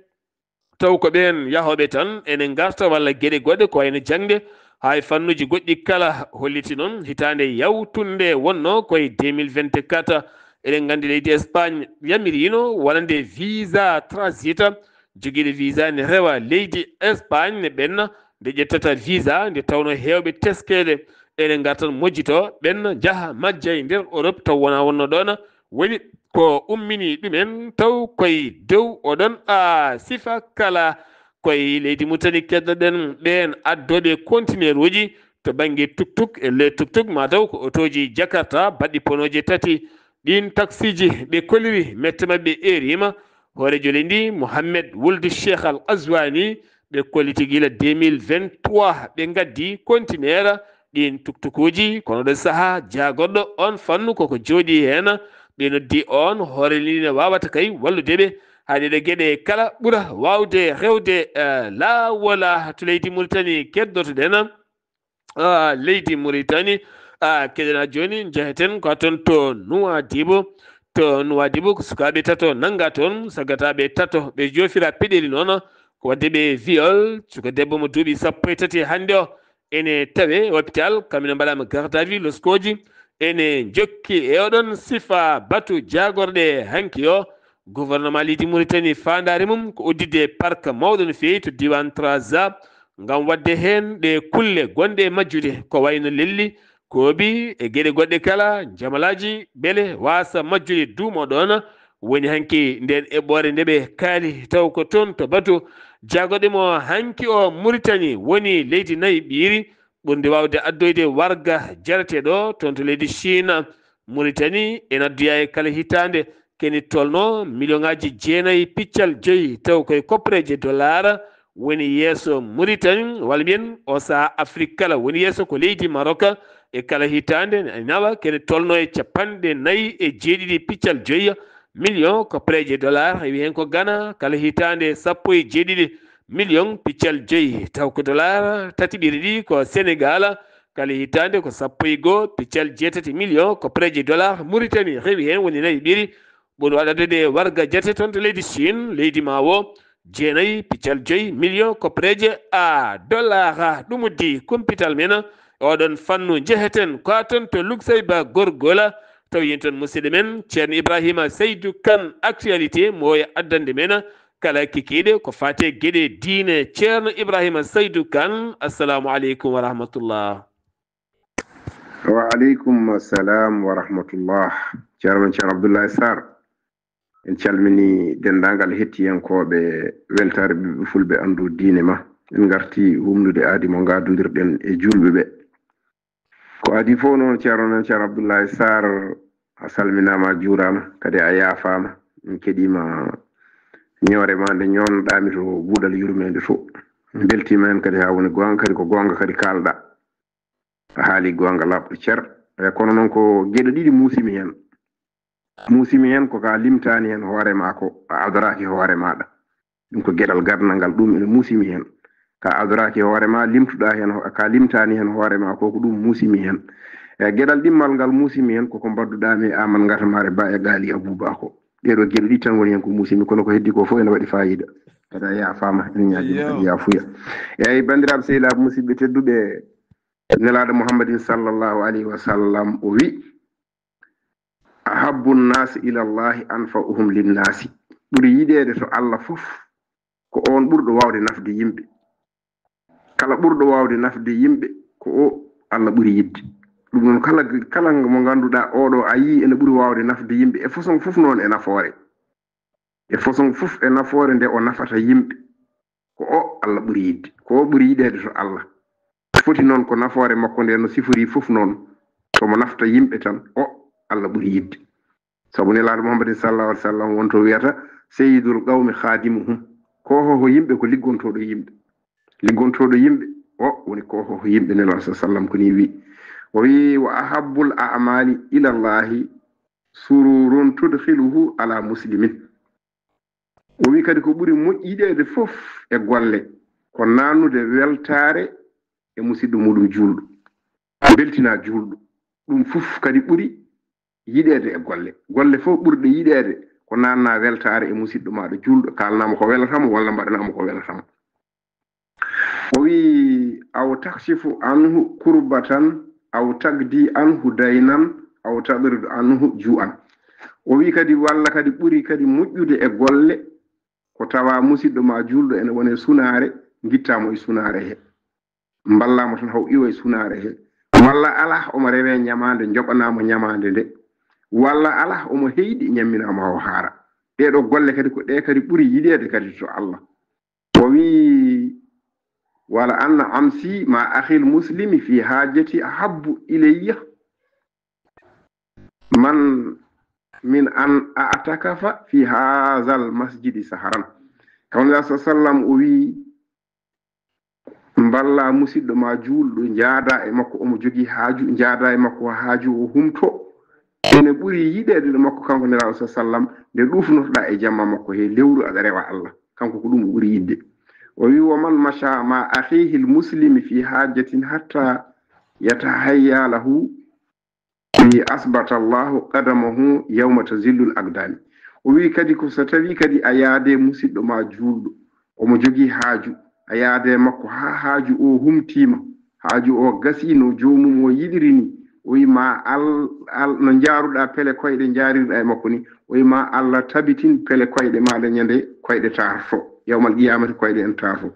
taw ko ɓeen yahooɓe tan ene ngarta, walla geɗe goɗɗe ko wayno jaŋde, haa e fannuuji goɗɗi kala. Holliti noon hitaande yawtunde wonnoo koye deux mille vingt-quatre. Eɗen nganndi leydi Espagne yamiriino wonande visa transit, jogiiɗo visa ne rewa leydi Espagne, ne ɓenna nde ƴettata visa, nde tawnoo heewɓe teskeede ene ngartan mojjito, ɓenna njaha majja e nder Europe, taw wonaa wonnoo ɗoon woni ko ummini ɗumen, taw koye dow oɗon a sifa kala. Koye leydi Mauritanie keddoɗen ɓeen addooɓe kontineeruuji to bannge tuk-tuk e le tuk-tuk, maa taw ko otooji Jakarta baɗɗi ponooje tati. Ɗiin taksiiji ɓe koliri mette maɓɓe eeriima. Hooreejo leydi ndi, Mohamed Wuld Cheikh Al Ghazouani, ɓe kolliti gila deux mille vingt-trois, ɓe ngaddi kontineer ɗiin tuk-tukuuji, kono ɗo sahaa jaagorɗo oon fannu koko jooɗii heen. Ɓe noddi oon hoore leydi ne waawata kay wallude ɓe haa ɗeɗo geɗe kala ɓura waawde rewde, eh, laawol, ah, to leydi Mauritanie keddotoɗen. Ah, leydi Mauritanie, ah, keɗoɗaa jooni, njeheten ko toon to Nouadhibou. To Nouadhibou ko sukaaɓe tato nanngaa toon, saggataaɓe tato ɓe joofira peɗeeli noon, ko waɗde ɓe viol. Suka debbo mo duuɓi sappo e tati hannde o ene tawe hôpital, kam ene mbaɗaama garde à vue, loskooji ene njokki e oɗon sifa batu jaagorɗe hanki o. Gouvernement leydi Mauritanie, faandaare mum ko udditde park mawɗo no feewi to diiwaan Trarza, ngam waɗde heen ɗe kulle gonɗe e majjude, ko wayno lelli, koobi e geɗe goɗɗe kala, jamalaaji, mbele waasa majjude duumo ɗoon. Woni hanki ndeen eɓɓoore nde ɓe kaali, taw ko toon to batu jaagorɗe mo hanki o, Mauritanie woni leydi nayi ɓiiri ɓurndi waawde addoyde warga jareteeɗo toon to leydi Chine. Mauritanie ene addoya e kala hitaande keni tolno miliyoŋaaji jeenayi piccal joyi, taw koye koppareeje dollar woni yeeso Mauritanie, walla mbiyen o sahaa Afrik kala. Woni yeeso ko leydi Maroc, e kala hitaande ene nawa kene tolno e capanɗe nayi e jeeɗiɗi piccal joyi miliyoŋ koppareeje dollar. Rewi heen ko Ghana, kala hitaande sappo e jeeɗiɗi miliyoŋ piccal joyi, taw ko dollar. Tati ɓiri ɗi ko Senegal, kala hitaande ko sappo e goo piccal jeetati miliyoŋ koppareeje dollar. Mauritanie rewi heen, woni nayi ɓiri, ɓuri waɗa addude warga jate toon to leydi Chine, leydi ma o, jeenayi piccal joyi miliyoŋ koppareeje a dollar. Ɗum uddi kumpital men e oɗon fannu. Njeheten ko toon to Luxaïba Gorgola, taw yen toon musidɗo men Ceerno Ibrahima Saydou Kane, actualité, mo o addande men kala kikiiɗe ko faati e geɗe diine. Ceerno Ibrahima Saydou Kane, assalamu aleykum wa rahmatullah. Wa aleykum salam wa rahmatullah. Ceerno men Ceerno Abdoulaye Sarr, en calmini denndaangal hettiyankooɓe Weltaare Ɓiɓɓe Fulɓe Anndu Diine Ma. En ngarti humnude aadi mo ngaadondirɗen e juulɓe ɓe. Ko adii fof noon, Ceerno men Ceerno Abdoulaye Sarr, a salminaama, a juuraama, kadi a yaafaama. En keɗiima ñoore ma nde ñoonɗaami to buuɗal yurmeende to. En mbeltiima heen kadi haa woni goonga, kadi ko goonga kadi kaalɗaa. A haali goonga laaɓɗo cer. E kono noon ko geɗe ɗiɗi muusimi heen. Muusimi heen ko ka limtaani heen hoore ma ko, a adoraaki hoore maaɗa. Ɗum ko geɗal gadnal ngal, ɗum ene muusimi heen. Ka adoraaki hoore ma, limtuɗaa heen ho-, ka limtaani heen hoore ma ko, ko ɗum muusimi heen. E geɗal ɗimmal ngal muusimi heen, koko mbadduɗaa mi e Aman Ngata Maare Ba e Gaali Abuba ko. Ɗee ɗoo geɗe ɗiɗi tan woni heen ko muusimi, kono ko heddi ko fof ene waɗi faayiida. Kadi a yaafaama, ene ñaagiima kadi yaafuya. Eyyi, banndiraaɓe sehilaaɓe, musidɓe tedduɓe, Nelaaɗo Muhammadin sallallahu alayhi wa sallam o wi, "Ahabbu nnaasi ila Allahi anfa'uhum linnaasi." Ɓuri yiɗeede to Allah fof ko oon ɓurɗo waawde nafde yimɓe. Kala ɓurɗo waawde nafde yimɓe ko o Allah ɓuri yiɗde. Ɗum noon kala, kala mo ngannduɗaa oɗo a yii ene ɓuri waawde nafde yimɓe e façon fof noon e nafoore. E façon fof e nafoore nde o nafata yimɓe, ko o Allah ɓuri yiɗde, ko o ɓuri yiɗeede to Allah. Foti noon ko nafoore makko nde no sifori fof noon, ko mo nafta yimɓe tan, o Allah ɓuri yiɗde. Sabu Nelaaɗo Muhammadin sallallahu alaihi wasallam wonto wiyata, "Sayyidul qawmi khadimuhum." Ko hoho yimɓe ko liggontooɗo yimɓe. Liggontooɗo yimɓe, o woni ko hoho yimɓe, Nelaaɗo sallallahu alaihi wasallam ko ni wi. O wi, "Wa ahabbul a'mali ila Allahi sururun tudkhiluhu ala muslimin." O wi kadi ko ɓuri moƴƴi yiɗeede fof e golle ko naannude weltaare e musidɗo muɗum juulɗo, beltina juulɗo. Ɗum fof kadi ɓuri yiɗeede e golle. Golle fof ɓurɗe yiɗeede ko naanna weltaare e musidɗo maaɗa juulɗo, kaalnaa mo ko welata mo walla mbaɗanaa mo ko welata mo. O wi: "Aw takshifu anhu kurbatan, aw taqdi anhu daynan, aw taqridu anhu ju'an." O wi kadi, walla kadi ɓuri kadi moƴƴude e golle ko tawa musidɗo ma juulɗo ene wone sunaare, ngitta mo e sunaare he, mballa mo tan haw iwa e sunaare he, walla ala omo rewe ñamaande, njoɓana mo ñamaande nde, walla ala omo heyɗi ñammina mo haw haara. Ɗee ɗoo golle kadi ko ɗe kadi ɓuri yiɗeede kadi to Allah. O wi: "Wala anna amsi ma akhil muslimi fi hajati ahabbu ilayya man min an a'takafa fi hazal masjidi saharan." Kamɗa sa sallam o wi: "Mballa musidɗo ma juulɗo, njaada e makko, omo jogii haaju, njaada e makko haaju o humto. Ene ɓuri yiɗeede ɗo makko kanko Nelaaɗo sa sallam, nde ɗuufnotoɗaa e jamma makko he lewru aɗa rewa Allah." Kanko ko ɗum o ɓuri yiɗde. O wi: "Wa man masha ma akhihil muslimi fi hajatin hatta yatahayya lahu fi asbata Allahu qadamahu yawma tazillul aqdami." O wi kadi ko so tawi kadi a yaade musidɗo ma juulɗo, omo jogii haaju, a yaade makko haa haaju o humtiima, haaju o gasii no joomum o yiɗiri ni, o wi ma al, al, no njaaruɗaa pele koyɗe njaarirɗaa e makko ni, o wi ma Allah tabitin pele koyɗe maaɗa ñande koyɗe taarto, yawmal qiyamati koyɗe en taarto.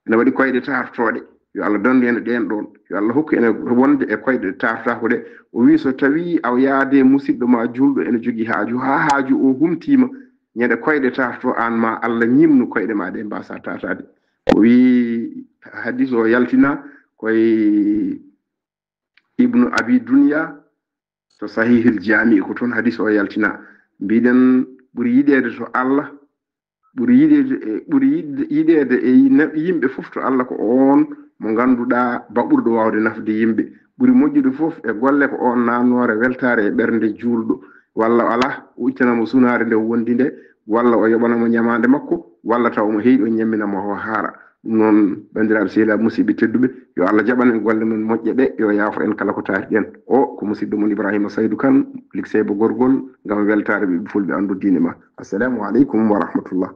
Ene waɗi koyɗe taartooɗe. Yo Allah dandu en ɗeen ɗoon. Yo Allah hokku en wonde e koyɗe taartaako ɗe. O wi so tawi a yaade musidɗo ma juulɗo ene jogii haaju, haa haaju o humtiima, ñande koyɗe taarto aan ma Allah ñimnu koyɗe ma ɗe mbasa taataade. O wi hadis o yaltina koye Ibnu Abi Dunya to Sahihil Jami, ko toon hadis o yaltina. Mbiɗen ɓuri yiɗeede to Allah, ɓuri yiɗeede, ɓuri yiɗde, yiɗeede e yimɓe fof to Allah ko oon mo ngannduɗaa baɓurɗo waawde nafde yimɓe. Ɓuri moƴƴude fof e golle ko oon naannoore weltaare e ɓernde juulɗo, walla alaa, o ittana mo sunaare nde wondi nde, walla o yoɓana mo ñamaande makko, walla taw omo heyɗi o ñammina mo o haara. Ɗum noon, banndiraaɓe sehilaaɓe, musidɓe tedduɓe, yo Allah jaɓan en golle men moƴƴe ɗe, yo yaafo en kala ko taari ɗen. O ko musidɗo mon Ibrahima Saydu Kan, likseyba gorgol, ngam weltaare ɓiɓɓe fulɓe anndu diine ma. Assalamu aleykum wa rahmatullah.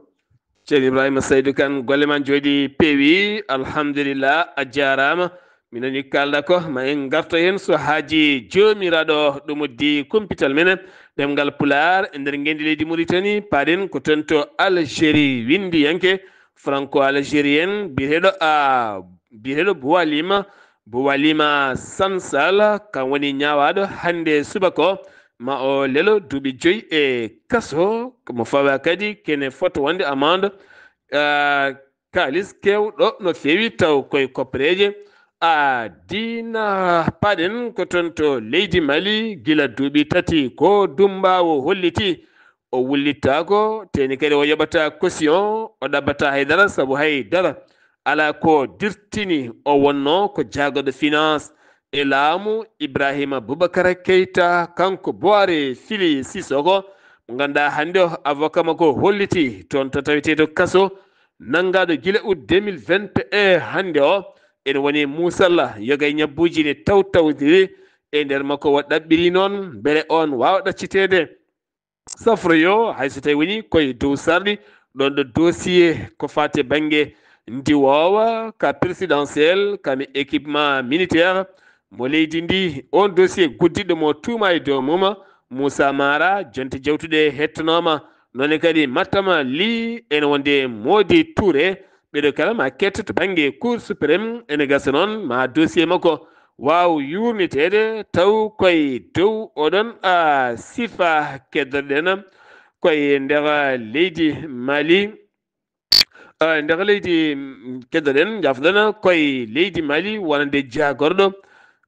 Ceerno Ibrahima Saydu Kan, golle ma njooɗi peewi, alhamdulillah, a jaaraama. Minen ni kaalɗa ko, ma en ngarto heen so haaji joomiraaɗo ɗum uddi kumpital men, ɗemngal Pulaar, e nder ngenndi leydi Muritani, paaɗen ko toon to Algérie, winndiyanke franco-algérien biyeteeɗo, a, biyeteeɗo Boualima, Boualima Sansal, kam woni ñaawaaɗo hannde subaka o, ma o lelo duuɓi joyi e kaso, mo fawa kadi kene foto wonde amande, a, kaalis keewɗo no feewi taw koye koppereeje. A, diina paaɗen ko toon to leydi Mali gila duuɓi tati ko Dummbaawo holliti o wullittaako, teeni kadi o yoɓata caution, o ɗabbata hay dara sabu hay dara alaa ko dirtini. O wonno ko jaagorɗo finance e laamu Ibrahima Boubacar Keita, kanko Boire Fili Sissoko, mo ngannduɗaa hannde o avocat makko holliti toon to taweteeɗo kaso, nanngaaɗo gila août deux mille vingt et un hannde o, ene woni muusalla yoga e ñabbuuji ne tawtawdiri e nder makko. O ɗaɓɓiri noon mbele oon waawa ɗacciteede safroyo, hay so tawi woni koye dow sarɗi, ɗoon ɗo dossier ko faati e bannge ndiwoowa ka présidentiel, kam e équipement militaire mo leydi ndi. Oon dossier guddiɗo mo tuuma e dow mum, Moussa Mara, jonte jewtuɗe hettanooma. Noone kadi Mattama Ly ene wonde Mody Touré, ɓeɗo kala ma ketto to bannge Cour suprême. Ene gasa noon ma dossier makko waaw yuurniteede taw koye dow oɗon, a, sifa keddoɗen koye nder leydi Mali. A, nder leydi, mm, keddoɗen, jafɗon koye leydi Mali wonande jaagorɗo,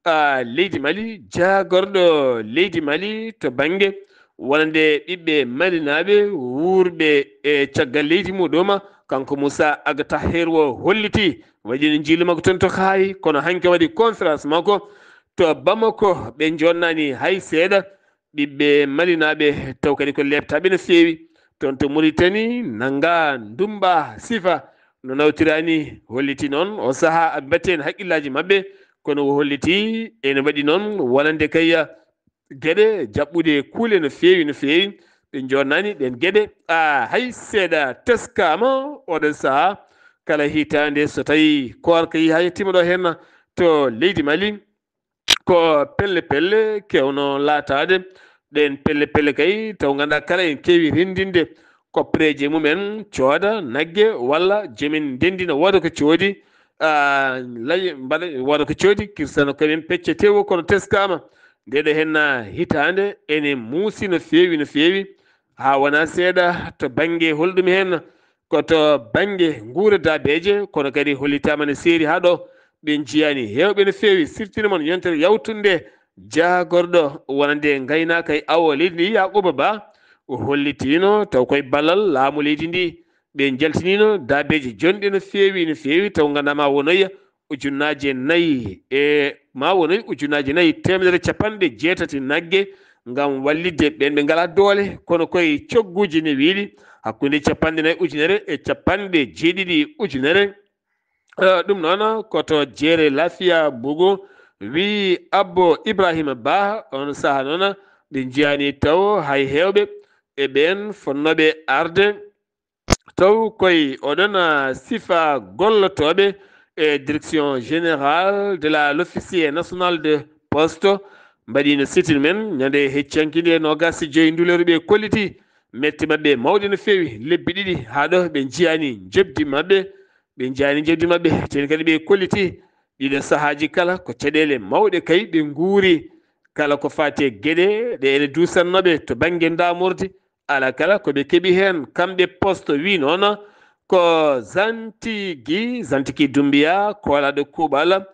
a, leydi Mali, jaagorɗo leydi Mali to bannge wonande ɓiɓɓe malinaaɓe wuurɓe e caggal leydi muɗum, kanko Moussa Aga Tahir o holliti, waɗi no njiilu makko toon to Kaayi, kono hanki waɗi conférence makko to Bamako, ɓe jonnani hay seeɗa ɓiɓɓe malinaaɓe, taw kadi ko leeptaaɓe no feewi. toon to Muritani, nannga ndummba sifa no nawtirani, holliti noon o sahaa aɓe mbaɗti heen hakkillaaji maɓɓe, kono o holliti ene waɗi noon wonande kay geɗe jaɓɓuɗe kuule no feewi, no feewi. Ɓe joonnaani ɗeen geɗe, a, hay seeɗa teskaama oɗon sahaa. Kala hitaande so tawii koorka yehii haa yettiima ɗo heen to leydi Mali, ko pelle pelle kewno laataade. Ɗeen pelle pelle kay taw ngannduɗaa kala en keewi renndinde koppereeje mumen, cooda nagge walla joom en ndenndi no wooda ko coodi, a, lay mbaɗa wooda ko coodi, kirsano kamen pecce tewo kono teskaama. Nde ɗo heen hitaande ene muusi no feewi, no feewi, haa wonaa seeɗa to bannge holɗum heen, ko to bannge nguura daabeeje, kono kadi hollitaama no seeri haa ɗo. Ɓe njiyaani heewɓe no feewi, sirtini mon yontere yawtunde jaagorɗo wonande ngaynaaka e awo leydi ndi, Yaakuuba Ba, o hollitiino taw koye ballal laamu leydi ndi. Ɓe njaltiniino daabeeje jonɗe no feewi, no feewi, taw ngannduɗaa ma wonoya ujunnaaje nayi e, ma wonoy ujunnaaje nayi teemedere capanɗe jeetati nagge ngam wallitde ɓeen ɓe ngalaa doole, kono koye cogguuji newiiɗi hakkunde capanɗe nayi ujunere e capanɗe jeeɗiɗi ujunere. Eh, ɗum noon ko to jeere Lafiya Bugu, wii Abbo Ibrahima Ba, on sahaa noon ɓe njiyaani taw hay heewɓe e ɓeen fotnooɓe arde. Taw koye oɗon, ah, sifa gollotooɓe e Direction Générale de la, l'Office National de Poste, mbaɗiino sitin men ñande heccanki nde noogaas e joy nduleeru ɓe kolliti mette maɓɓe mawɗe no feewi lebbi ɗiɗi haa ɗo ɓe njiyaani njoɓdi maɓɓe, ɓe njiyaani njoɓdi maɓɓe, teen kadi ɓe kolliti ɗiɗo sahaaji kala ko caɗeele mawɗe kay ɓe nguuri, kala ko faati e geɗe ɗe ene duusannoo ɓe to bannge ndaamordi, alaa kala ko ɓe keɓi heen. Kamɓe Poste wii noon ko Zantigi, Zantigi Dumbiya, koolaaɗo kuuɓal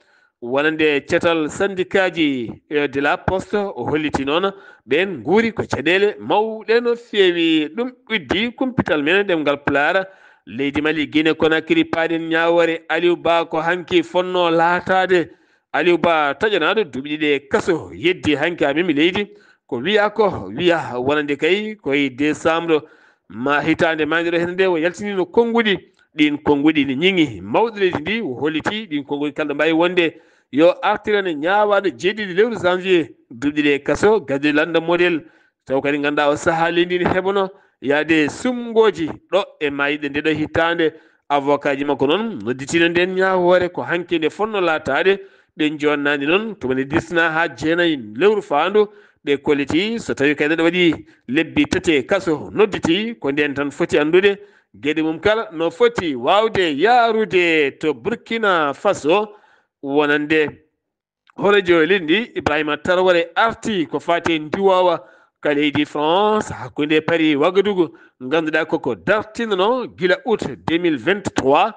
wonande cetal sandikaaji, eh, de la Poste, o holliti noon ɓeen nguuri ko caɗeele mawɗe no feewi. Ɗum uddi kumpital men ɗemngal Pulaar, leydi Mali, Guinée Conakry, paaɗen ñaawoore Aliou Ba ko hanki fotnoo laataade. Aliou Ba taƴanaaɗo duuɓi ɗiɗi e kaso yeddi hanki haa memi leydi. Ko wiyaa ko wiyaa wonande kay koye décembre ma hitaande maayde ɗo heen nde o yaltiniino konnguɗi. Ɗiin konnguɗi ne ñiŋi mawɗo leydi ndi, o holliti ɗiin konnguɗi kala ɗo mbaawi wonde yo artirane ñaawaaɗo jeeɗiɗi lewru janvier duuɓi ɗiɗi e kaso, gadduɗo lannda model. Taw kadi ngannduɗaa o sahaa leydi ndi ne heɓano yaade sumngooji ɗo e maayde nde ɗo hitaande. Avocat ji makko noon nodditiino ndeen ñaawoore ko hanki nde fotnoo laataade. Ɓe joonnaani noon tuma nde disnaa haa jeenayi lewru faandu. Ɓe kolliti so tawii kadi neɗɗo waɗi lebbi tati e kaso, nodditi ko ndeen tan foti anndude geɗe mum kala no foti waawde yaarude to Burkina Faso wonande hooreejo leydi ndi, Ibrahima Traoré, arti ko faati e ndiwoowa ka leydi France hakkunde Paris Wagadugu, ngannduɗaa koko dartinanoo gila août deux mille vingt-trois.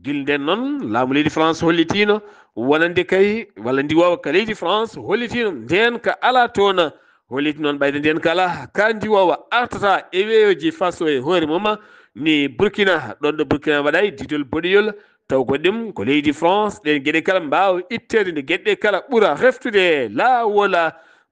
Gila ndeen noon laamu leydi France hollitiino wonande kay walla ndiwoowa ka leydi France hollitiino ndeen ka alaa toon. Holliti noon ɓayde ndeen ka alaa ka ndiwoowa artata e weeyoji Faso e hoore mum ni Burkina, ɗoon ɗo Burkina waɗa e didol boɗeyol. Taw ko ɗum ko leydi France, ɗeen geɗe kala mbaawa itteede nde geɗe kala ɓura reftude laawol.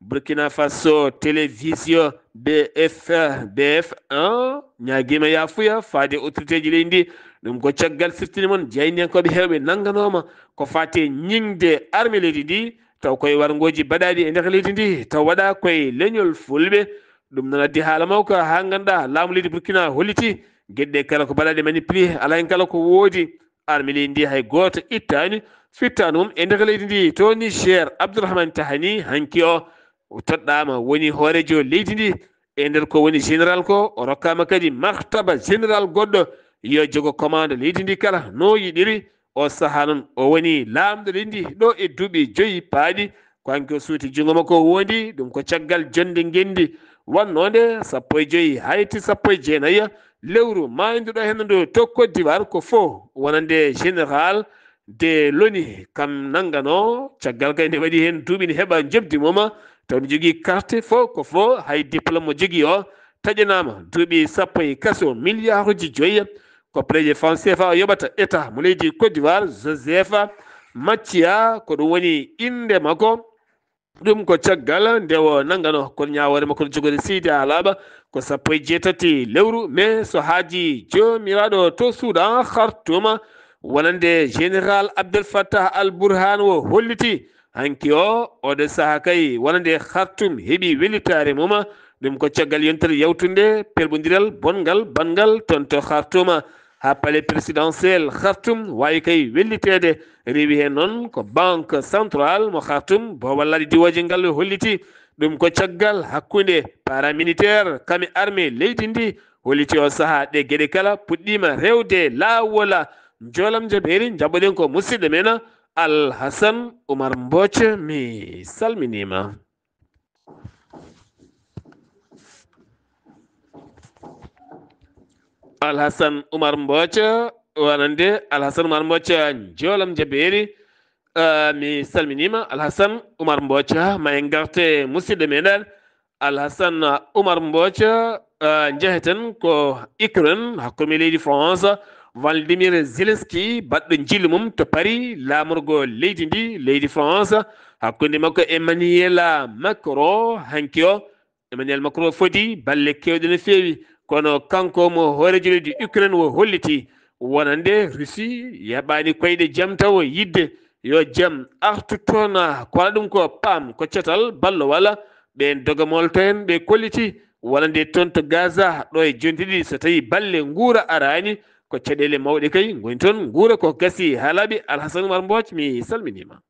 Burkina Faso, télévision B F, B F un, ñaagiima yaafuya faade autorité ji leydi ndi. Ɗum ko caggal siftini mon jaayndiyankooɓe heewɓe nannganooma ko faati e ñiŋde armée leydi ndi, taw koye warngooji baɗaaɗi e nder leydi ndi, taw waɗa koye leñol fulɓe. Ɗum noon addi haala mawka haa ngannduɗaa laamu leydi Burkina holliti geɗe kala ko baɗaaɗe manipulé, alaa heen kala ko woodi. Armée leydi ndi hay gooto ittaani fittaandu mum e nder leydi ndi. To Niger, Abdourahmane Tahani hanki o, o toɗɗaama woni hooreejo leydi ndi. E nder ko woni général ko, o rokkaama kadi martaba général goɗɗo, yo jogo commande leydi ndi kala no yiɗiri. O sahaa noon o woni laamɗo leydi ndi ɗo e duuɓi joyi paaɗi. Ko hanki o suuti junngo makko o wondi, ɗum ko caggal jonnde ngenndi wannoo nde sappo e joyi hayti sappo e jeenayi lewru maaynduɗo heen ndu to Côte d'Ivoire, ko fof wonande général de l'ONU kam nannganoo. Caggal kay nde waɗi heen duuɓi ne heɓa njoɓdi mum, taw ne jogii carte fof ko fof hay diplôme mo jogii o taƴanaama duuɓi sappo e kaso, miliyaaruuji joyi ko pereje franc C F A o yoɓata État mo leydi Côte d'Ivoire. Joseph Matchia ko ɗum woni innde makko. Ɗum ko caggal nde o nanngano kono ñaawoore makko no jogori Seydi Alaba, Ko sappo e jeetati lewru mai, so haaji joomiraaɗo to Suudan Khartoum, wonande Général Abdel Fattah al Burhan o holliti hanki o, oɗo saha kay wonande Khartoum heɓi wellitaare mum. Ɗum ko caggal yontere yawtunde pelɓondiral bonngal banngal toon to Khartoum. Ha palais présidentiel Khartoum waawi kay welliteede. Rewi heen noon ko Banque Centrale mo Khartoum, boowal laaɗe diwooje ngal holliti. Ɗum ko caggal hakkunde paramilitaire kame armée leydi ndi holliti o saha. Ɗe geɗe kala puɗɗiima rewde laawol. Njoolam jabeeri, njaɓoɗen ko musidɗo men Alhasan Umar Mbooc, mi salminiima. Alhasan Umar Mbooc, wonande Alhasan Umar Mbooc, njoolam jabeeri. Eh, mi salminiima Alhasan Umar Mbooc, ma en ngarte musidɗo meɗen Alhasan Umar Mbooc. Eh, njeheten ko Ukraine, hakkunde leydi France, Volodymyr Zelensky, baɗɗo njillu mum to Paris, laamorgo leydi ndi, leydi France, hakkunde makko Emmanuel Macron, hanki o. Emmanuel Macron fodi balle keewɗe no feewi, kono kanko mo hooreejo leydi Ukraine o holliti wonande Russie yaɓaani koyɗe jam tawo yiɗde yo jam artu toon. Ko waɗa ɗum ko paam, ko catal ballowal. Ɓeen dogamolto en ɓe kolliti wonande toon to Gaza ɗo e jonte ɗiɗi, so tawi balle nguura araani, ko caɗeele mawɗe kay ngoni toon. Nguura ko gasi haa laaɓi. Alhasan Umar Mbooc, mi salminiima.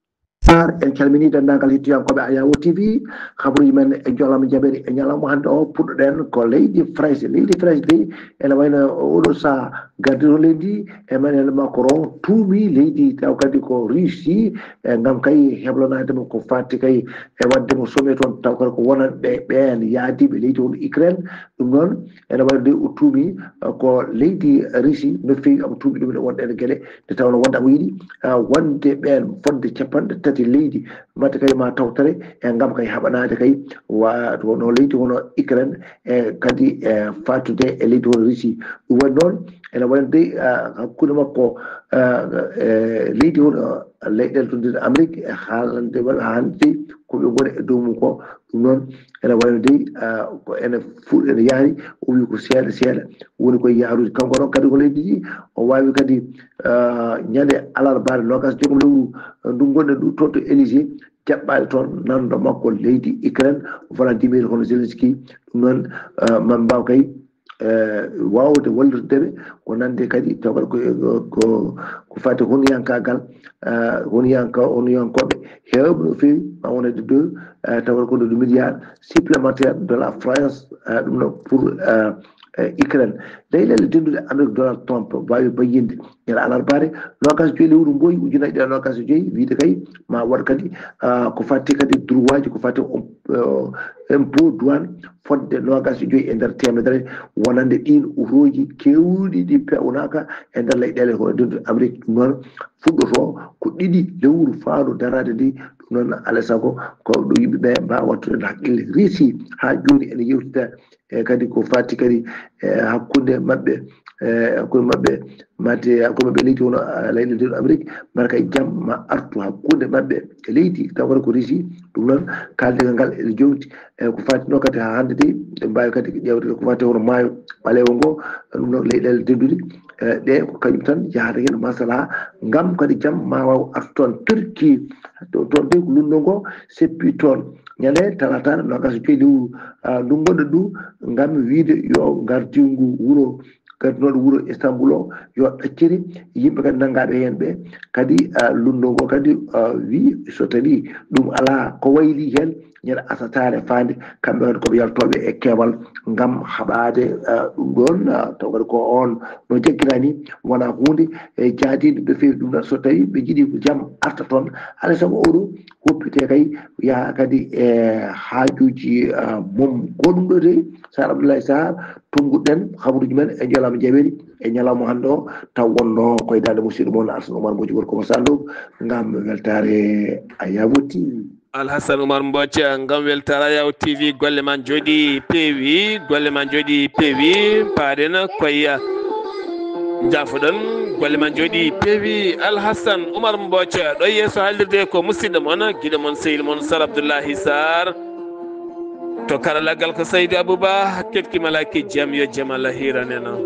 Sarr, en calmini denndaangal hettiyankooɓe Ayawo T V. Kabaruuji men e njoolam jabeeri e ñalawma hannde o, puɗɗoɗen ko leydi France. Leydi France dey, ene wayno oɗo saha gardiiɗo leydi, Emmanuel Macron tuumi leydi, taw kadi ko Russie, e ngam kay heblanaade mo ko fati kay e waɗde mo sommet toon, taw kadi ko wonande ɓeen yaadiiɓe leydi hono Ukraine. Ɗum noon, ene wayno dey o tuumi, eh, ko leydi Russie no feewi, omo tuumi ɗum ene wonde ene geɗe nde tawnoo wonde omo yiɗi, ah, wonde ɓeen fodde capanɗe tati leydi, mbaɗta kay ma tawtore e ngam kay haɓanaade kay wa-, wonno leydi hono Ukraine, e kadi e fatude e leydi hono Russie. Ɗum waɗi noon, ene wayno dey, ah, hakkunde makko, ah, e leydi hono leyɗeele to nder Amérique, e haalande waɗa hannde ko ɓe ngoni e dow mum ko. Ɗum noon, ene wayno dey, ah, ko ene fuɗ-, ene yahri, o wi ko seeɗa seeɗa woni koye yahrude. Kanko noon kadi ko leydi ndi, o waawi kadi, ah, ñande alarbaare noogaas e joy lewru, ah, ndu ngonɗen ndu to, to Élysée, jaɓɓaade toon nanndo makko leydi Ukraine, Volodymyr hono Zelensky. Ɗum noon, ah, man mbaaw kay, eh, waawde wallirde ɓe, ko nande kadi taw kadi ko, ko, ko, ko fati honiyankaagal, eh, honiyanka-, honiyankooɓe heewɓe no feewi, ma wonande deux, eh, taw kadi ko deux milliards supplémentaire de la France, eh, ɗum noon pour, eh, eh, Ukraine. Leyɗeele dennduɗe Amérique, Donald Trump waawi bayyinde ñande alarbaare, noogaas e joy lewru mboy, ujunnaji ɗiɗi e noogaas e joy, wiide kay ma waɗ kadi, ah, ko fati kadi droit ji, ko fati on, eh, impôt, douane, fodde noogaas e joy e nder teemedere, wonande ɗiin otooji keewɗi ɗi peewnaaka e nder leyɗeele hono dennduɗe Amérique. Ɗum noon fuɗɗoto ko ɗiɗi lewru faandu daraade ndi. Ɗum noon, alaa e sago, ko ɗo yimɓe ɓe mbaawa wattude hakkille. Russie haa jooni ene yewtida e kadi ko fati kadi e hakkunde maɓɓe, e hakkunde maɓɓe, mate hakkunde maɓɓe leydi hono, ah, leyɗeele dennduɗe Amérique, mbaɗa kay jam ma artu hakkunde maɓɓe e leydi, taw kadi ko Russie. Ɗum noon, kaaldigal ngal ene jowti e ko fatinoo kadi haa hannde dey, ɓe mbaawi kadi ƴeewde ko fati hono maayo ɓaleewo ngo, ɗum noon leyɗeele dennduɗe, e ɗe ko kañum tan yahata heen maslaha, ngam kadi jam ma waaw artu toon. Turquie, to-, toon dey ko lunndu ngo seppi toon ñande talaata noogaas e joy lewru, ah, ndu ngonɗen ndu, ngam wiide yo ngardingu wuro, gardinooɗo wuro Istanbul o, yo ɗaccire yimɓe kadi nanngaaɓe heen ɓe. Kadi, ah, lunndu ngo kadi, ah, wi so tawi ɗum alaa ko wayli heen, ñande asataare faande, kamɓe kadi ko ɓe yaltooɓe e keewal ngam haɓaade, ah, ɗum ɗoon, ah, taw kadi ko on no jaggira ni, wonaa huunde, e, jaadiinde no feewi. Ɗum noon, so tawi ɓe njiɗi ko jam arta toon, alaa e sago oɗo hoppite kay, yaha kadi e haajuuji, ah, mum. Ko ɗum ɗo dey, Sar Abdoulaye Sarr, tunnguɗen kabaruuji men e njolama jabeeri e ñalawma hannde o, taw wonno koye daande musidɗo mon Alhassane Oumar Mbooc, gorko mo Sanndou, ngam weltaare Ayawo T V. Alhassane Oumar Mbooc, ngam weltaare Ayawo T V, golle ma njooɗi peewi, golle ma njooɗi peewi, paaɗen koye, jaafoɗon, golle ma njooɗi peewi. Alhassane Oumar Mbooc, ɗo yeeso haalirde ko musidɗo mon, giɗo mon, sehil mon, Sar Abdoulaye Sarr. To karallagal ko Saydu Abuba, ketki malaki jam yo jam Allah hiraneno.